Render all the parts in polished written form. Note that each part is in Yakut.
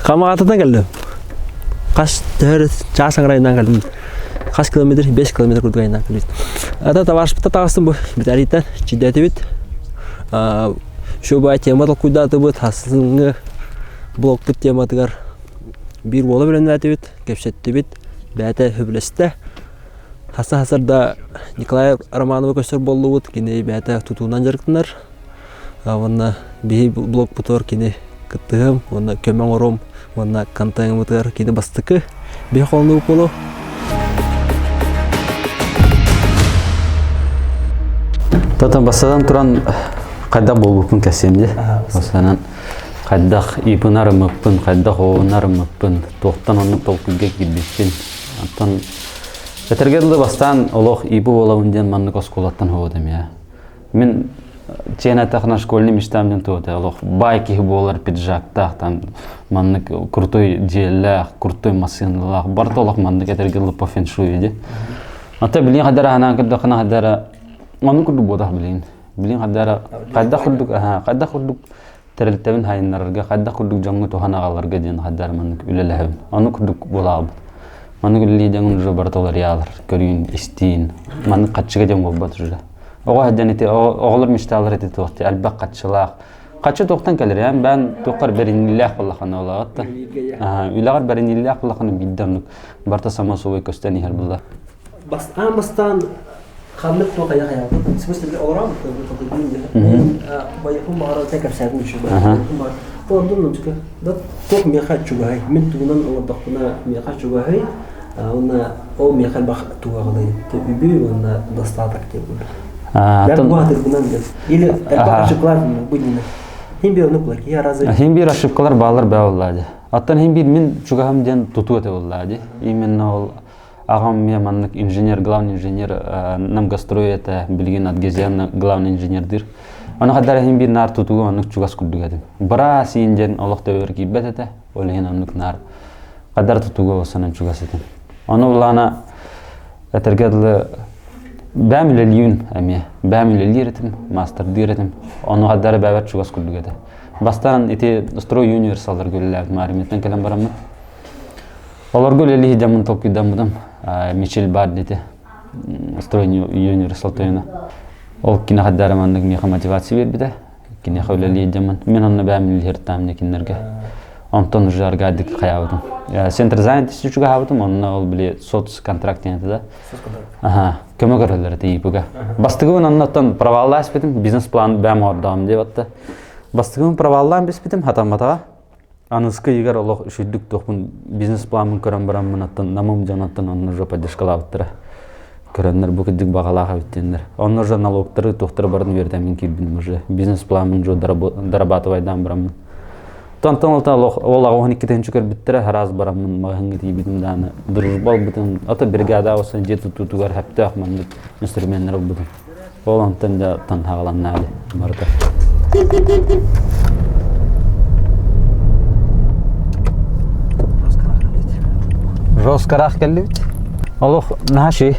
Хамаҕатынан кэллим. Хас төһөр чаас аҥарайынан кэллим. Хас километр? 5 километр курдук айаннаан кэлбит. Ата табаарыспыта таҕыстым бу Виталийтан чийдээтибит. Шубай тема толкуйдаатыбыт, хасыҥҥы блокпут тематыгар биир уола бэлэмнээтибит, кэпсэттибит, бэйэтэ сөбүлэстэ. Хаса-хасар да Николай Романовы көрсөр буоллубут, кини бэйэтэ тутуунан дьарыктанар. Уонна биһи блокпутугар кини кыттыһым уонна көмө оҥоруом уонна контеҥмытыгар кини бастакы биһи холонуу буолуо. Тотон бастатан туран хайдах буолбуппун кэпсиэм дии. Бастатан хайдах ИП-ны арыммыппын, хайдах ООН арыммыппын, туохтан оннук толкуйга киирбиппин. Оттон этэргэ дылы бастаан олох ИП буолабын диэн маннык оскуолаттан хоҕутум я. Мин чиэн эттэххинэ школьный мечтам диэн туох этэ олох баай киһи буолар пиджактаах там маннык крутой дьиэлээх, крутой массыыналаах барыта олох маннык этэргэ дылы по фэншую дии. Ата билигин хайдах эрэ санаан көрдөххүнэ хайдах эрэ оннук курдук буолбатах билигин. Билигин хайдах эрэ хайдах курдук хайдах курдук тэрилтэбин хайыннарарга хайдах курдук дьоҥҥо туһан аҕаларга диэн хайдах эрэ маннык үлэлэһэбин. Оннук курдук буолаабыт. Маннык үлэлии дьоҥҥун уже барыта уларыйаалар. Көрүүн, истиин. Маннык хаччыга диэн буолбат уже. Оҕо сылдьан ити оҕолор мечталар ити туох дии элбэх хаччылаах. Хаччы туохтан кэлэр эн бээн туоххар бэриниилээх буоллаххына олоҕот да. Үлэҕэр бэриниилээх буоллаххына биирдэ оннук барыта само собой көстөн иһэр буолла. Бастаан бастаан ханнык туох айах айалбыт смысле олорон толкуйдуун байыхпын баҕарар тэ кэпсээтин үчүгэй ордун нучка да туох миэхэ чугаһай мин тугунан олордохпуна миэхэ чугаһай уонна ол миэхэ элбэх тугаҕалый үбү уонна достаток диэн курдук бу или элбэх ошибкалар бу хин бир онук я разы хин бир ошибкалар баалар баа боллаа Оттон хин бир мин чугаһым диэн тутуу этэ боллаа ди именно ол Аҕам эмиэ маннык инженер, главный инженер Намгастрой этэ, билигин Адгезиан главный инженердиир. Ону хаддар иһин биир наар тутууга оннук чугас курдук этим. Бара сиин диэн олох төбөр киирбэт этэ, ол иһин оннук наар хаддар тутууга осанан чугас этим. Ону булаана этэргэ дылы бэм үлэлиибин эмиэ. Бэм үлэлиир этим, маастардыыр этим. Ону хаддары бэбэр чугас курдук этэ. Бастаан ити строй универсалларга үлэлээбитим армияттан кэлэн бараммын. Олорго үлэлии сылдьаммын толкуйдаммытым. Мичил баар диэтэ. Строй универсал тойоно. Ол кини хайдара маннык миэхэ мотивация биэрбитэ. Киниэхэ үлэлии сылдьаммын. Мин онно бэйэм үлэлиһэртаам кинилэргэ. Онтон уже аргаадык хайаабытым. Центр занятости чугаһаабытым, онно ол били соцконтракт диэн этэ да. Аха, көмө көрөллөр этэ ИП-га. Бастыгыбын оннуттан проваллаа испитим, бизнес-план бэйэм оҥордоҕум диэбэтте. Бастыгыбын проваллаан биспитим, хатамматаҕа. Аныскы ыйыгар олох үчүйдүк туохпун бизнес-планмын көрөн бараммын оттон намым дьонуттан онно уже поддержкалаабыттара. Көрөннөр бу кырдьык баҕалаах эбит диэннэр. Онно уже налогтары туохтары барын үөрэтэммин киирбитим уже. Бизнес-планмын уже дорабатывайдаан бараммын. Тонтон ол олох ол аҕа 12 тыһыынча көрбүттэрэ араас бараммын маҕаһыыҥҥа тиийбитим даҕаны дружба ылбытым. Ото бригада осан дьиэ тутуутугар сөптөөх маннык инструменнар ылбытым. Ол онтон да танһаҕаланнаады барыта. Жесткараах кэллибит. Олох наһаа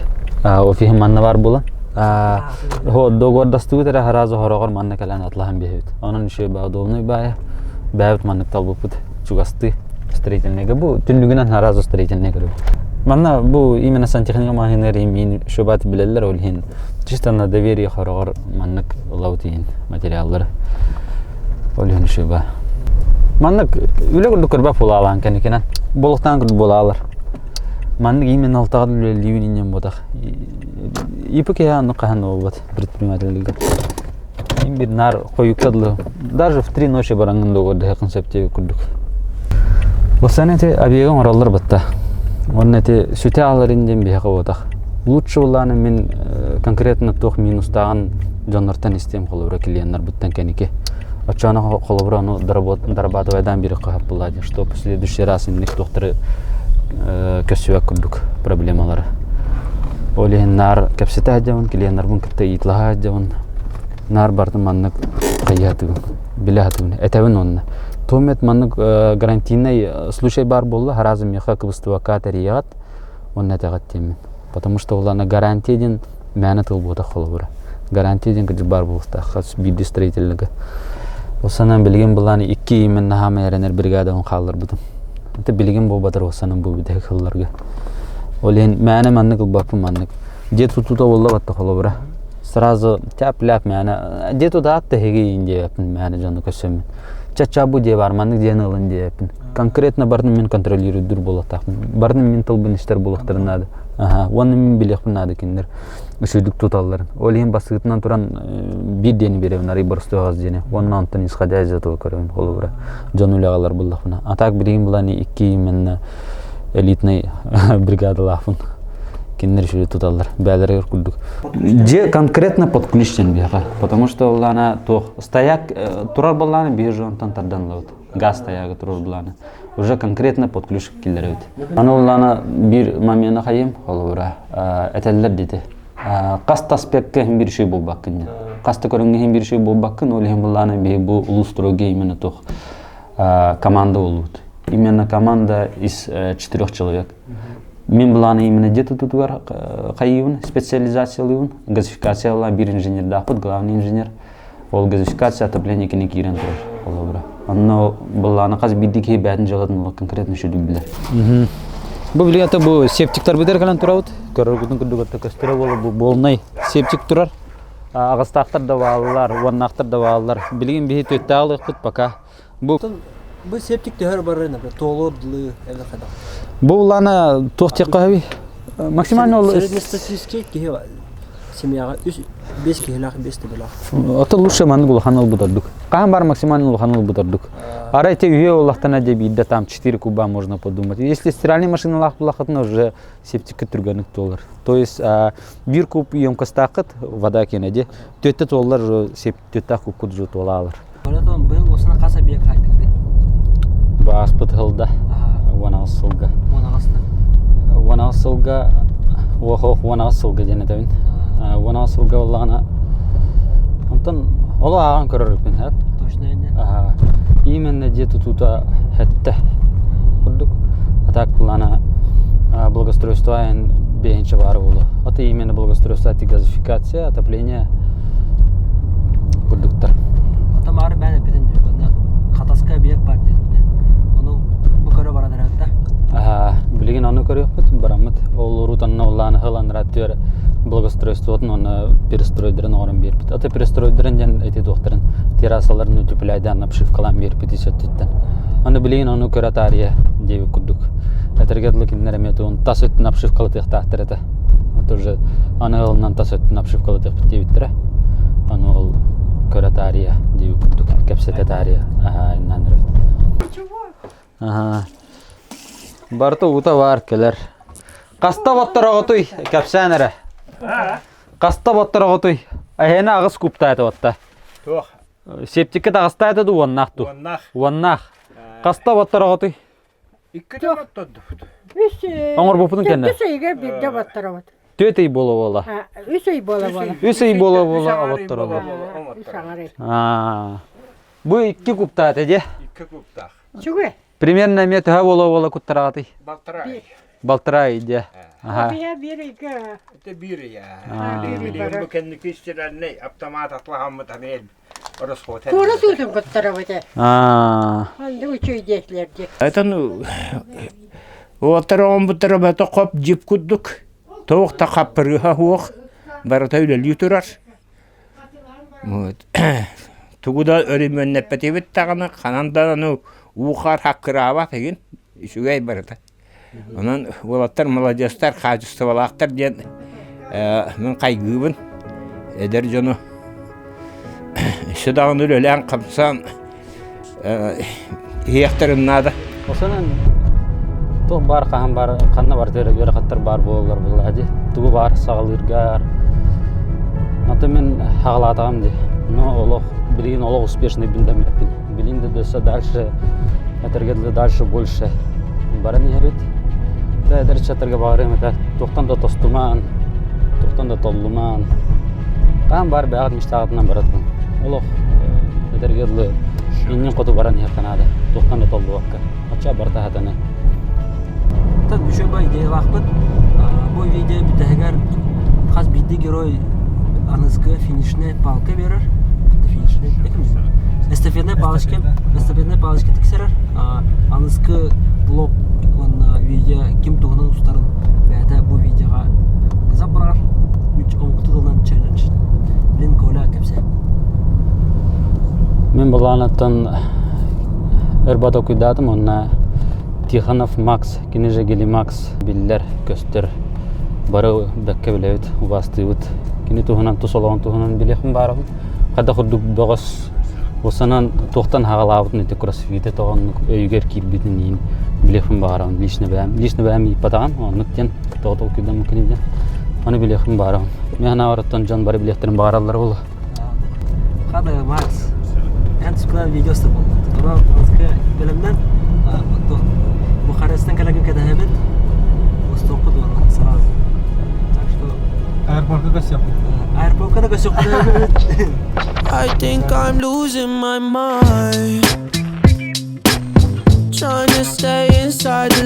офиһым манна бар буолан. Договордастыбыт эрэ харазы хороҕор манна кэлэн атлаһан биһэбит. Онон еще удобный баайа. Бэйэбит маннык талбыппыт чугастыы строительныйга. Бу түннүгүнэн харазы строительный көрөбүт. Манна бу именно сантехника маһыныр мин шубат билэллэр ол иһин чисто на доверие хороҕор маннык ылабыт иһин материаллары ол иһин шуба. Маннык үлэ курдук көрбөт буолаалаан кэнникинэн болуктаан курдук буолаалар. Маннык именно алтаҕа үлэлиибин инньэн буотах. ИП киһи оннук хаһан буолбат предпринимателлэргэ. Им бир наар хойукка дылы даже в 3 ночи бараҥҥын договордаһыаххын сөп диэбит курдук. Бастаан эти объегы оҥороллор батта. Уонна эти сүтэ ааларын диэн биһиэхэ буотах. Лучше буллааны мин конкретно туох минустааҕын дьоннортон истиэм холобура клиеннарбыттан кэники. Оччоно холобура ону дорабатывайдаан биир хаһап булла диэн, что в следующий раз инник туохтары көссүбэт курдук проблемалары. Ол иһин наар кэпсэтэ сылдьабын, клиеннарбын кытта ыйыталаһа сылдьабын. Наар бардым маннык хайыһатыбын, билэ сатыбын, этэбин уонна. Туом маннык гарантийнай случай баар буолла, сразу миэхэ кыбыстыбакка тэрийэҕит уонна этэҕит диэммин. Потому что улаана гарантия диэн мээнэ тыл буотах холобура. Гарантия диэн кырдьык баар буолуохтаах хас биирдии строительныга. Ол санаан билигин былаан икки именно хаама эрэнэр бригадабын хаалларбытым. Это билигин буолбатар ол санаан бу бүтэһик сылларга. Ол иһин мээнэ маннык ылбаппын маннык. Дьиэ тутуута буолла батта холобура. Сразу тяп-ляп мээнэ дьиэ тутаат да эһиги диэбэппин мээнэ дьону көрсөммүн. Чача бу дьиэ бар маннык дьиэни ылын диэбэппин. Конкретно барын мин контролируйдуур буолуохтаахпын. Барын мин тылбын истэр буолуохтарын наада. Аха, уонна мин билиэхпин наада кинилэр үчүгдүк туталларын. Ол иһин бастыытынан туран биир диэни биэрэбин, арый боростуой аҕас диэни. Уонна онтон исходя из этого көрөбүн холобура. Дьон үлэҕэлэр буллахпына. А так билигин булани икки именно элитный бригадалаахпын. Кинилэр үчүгэй туталлар. Бээлэригэр курдук. Дьиэ конкретно под ключ диэн биһиэхэ. Потому что улаана туох стояк турар буоллаана биир же онтон тардан ылабыт. Газ стоягы турар буоллаана. Уже конкретно под ключ киллэрэбит. Аны улаана биир момена хайым холобура этэллэр диэти. Хас да аспекка иһин биир үчүгэй буолбаккын диэн. Хас да көрүҥҥэ иһин биир үчүгэй буолбаккын, ол иһин буллаана биһи бу улуустарга именно туох команда буолбут. Именно команда из четырех человек. Мин былааны именно где-то тутугар хайыыбын, специализациялыыбын. Газификация биир инженердаахпыт, главный инженер. Ол газификация отопление кини киирэн турар холобура. Онно былааны хас биирдии киһи бэйэтин дьыалатын конкретно үчүгэй билэр. Бу билигин бу септиктар битэр кэлэн турабыт. Көрөргүтүн курдук көстөрө буола бу буолнай септик турар. Аҕыстаахтар да бааллар, уоннаахтар да бааллар. Билигин биһи түөттээх ылыахпыт пока. Бу Бу септик төһөр барар, например, туолуор дылы эбэтэр хайдах? Бу улаана туох диэххэ сөбүй? Максимально ол Среднестатистический киһи семьяҕа үс биэс киһилээх биэс төбөлөөх. Ото лучше маннык улахан ылбыт ордук. Хаһан бар максимально улахан ылбыт ордук. Арай те үйе улахтана де биирдэ там 4 куба можно подумать. Если стиральный машиналаах булахытына уже септикке түргэнник туолар. То есть биир куб емкостаахыт вода кенеди. Төттө туоллар уже төттөх кубкут уже туолаалар. Баратон быйыл осына хас объект хайдыгды? Бааспыт сылда 16 сылга. 16 16 сылга ох 16 сылга диэн этэбин. 16 сылга боллаҕына онтон оло ааҕан көрөрүппүн хэп. Точно инде. Аха. Именно дьиэ тутуута хэттэ курдук. А так плана благоустройство бэйэнчэ баар буолуо. Это именно благоустройство это газификация, отопление курдуктар. Ата маары бээн эппитин дии, Хатаска объект бар диэтинде. Ону бу көрө баран эрэлтэ. Билигин ону көрүөхпүт, бараммыт. Ол урут онно улааны хыланнара түөр благоустройствотун уонна перестройдарын оҥорон биэрбит. Ата перестройдарын диэн эти туохтарын террасаларын утепляйдаан обшивкалаан биэрбит ис өттүттэн. Аны билигин ону көрө таарыйа диэбит курдук. Этэргэ дылы кинилэр эмиэ тугун тас өттүн обшивкалатыахтаахтар этэ. Вот уже аны ылынан тас өттүн обшивкалатыахпыт диэбиттэрэ. Аны ол көрө таарыйа диэбит курдук кэпсэтэ таарыйа. Аха, иннан Аха. Барыта уута баар кэлэр. Хаста боттороҕутуй? Кэпсээн эрэ. Хаста боттороҕутуй? Эһэни аҕыс кубтаата батта. Туох? Септикке таҕыстаата ду уоннаах ду? Уоннаах. Уоннаах. Хаста боттороҕутуй? Иккитэ боттордубут. Үс Оҥорбуппутун кэннэ. Үс ыйга биирдэ боттороҕут. Түөрт ый буола буола. Үс ый буола буола. Үс ый буола буола оботторобут. Үс аҥар ый. Бу икки кубтаата дьэ. Икки кубтаах. Чугуй. Примерно эмиэ төһө буола-буола куттараҕытый? Балтараа ый. Балтараа ый дьэ. Аха. Биһэ биир ыйга. Это биир ый аа. Бу кэнники стиральный автомат атлаһаммыт аны расход. Туора суутун куттарабыт. Аа. Онду үчүй диэтлер дии. Этон уолтар оҕомбуттара бата хоп дьип курдук. Тоох та хаппырыыха суох. Барыта үлэлии турар. Тугу да өрөмүөннэппэтибит даҕаны, ханан даҕаны уу-хаар хаккыраабат игин, үчүгэй барыта. Онон уолаттар маладьыастар, хаачыстыбалаахтар диэн мин хайгыыбын эдэр дьону. Өссө даҕаны үлэлээн-хамсаан иһиэхтэрин наада. Осонон туох баар хаһан баар ханна барытыгар ыарахаттар баар буолаллар буоллаҕа дии. Тугу баар саҕалыыргар. Аты мин хаҕалаатаҕым дии. Но олох билигин олох успешный билдэммэппин. Билигин да өссө дальше этэргэ дылы дальше больше баран иһэбит. Да эдэр ыччаттарга баҕарыам этэ туохтан да тостумаан, туохтан да толлумаан. Хаһан баар бэйэҕит мечтаҕытынан бара турун. Олох этэргэ дылы иннин хоту баран иһиэххэ наада. Туохтан да толлубакка. Оччо барыта сатаны. Оттон үчүгэй идеялаахпыт. Бу видео бүтэһигэр хас биирдии герой аныгыскы финишнэй палка биэрэр. Финишнэй. Эстафетная палочка, эстафетная палочка тиксэрэр. Аныскы блог уонна видео ким туһунан устарын бэйэтэ бу видеоҕа ызап быраҕар. Үч омукту тылынан челлендж. Блин, Коля кэпсээ. Мин былаанаттан өр батокуйдаатым уонна Тихонов Макс, кини же Гелимакс биллэр, көстөр. Бары бэккэ билэбит, убаастыыбыт. Кини туһунан тус олоҕун туһунан билиэхпин баарабын. Хайдах курдук бөҕөс Осанан туохтан хаҕалаабытын ити кроссфиты тоҕоннук өйүгэр киирбитин иин билиэхпин баҕарабын. Лично бэйэм, лично бэйэм ииппатаҕым, оннук диэн тоҕо толкуйдаммыккын диэн. Ону билиэхпин баҕарабын. Мин санаабар дьон бары билиэхтэрин баҕараллар буолуо. Хада Макс, эн тускунан видео устар буолла. Онон Москва бэлэмнэн Бухарестан кэлэргин кэтэһэбит. Устуохпут уонна сразу. Так что Аэропортка көрсүөхпүт. Аэропортка да көрсүөхпүт. I think I'm losing my mind. Trying to stay inside the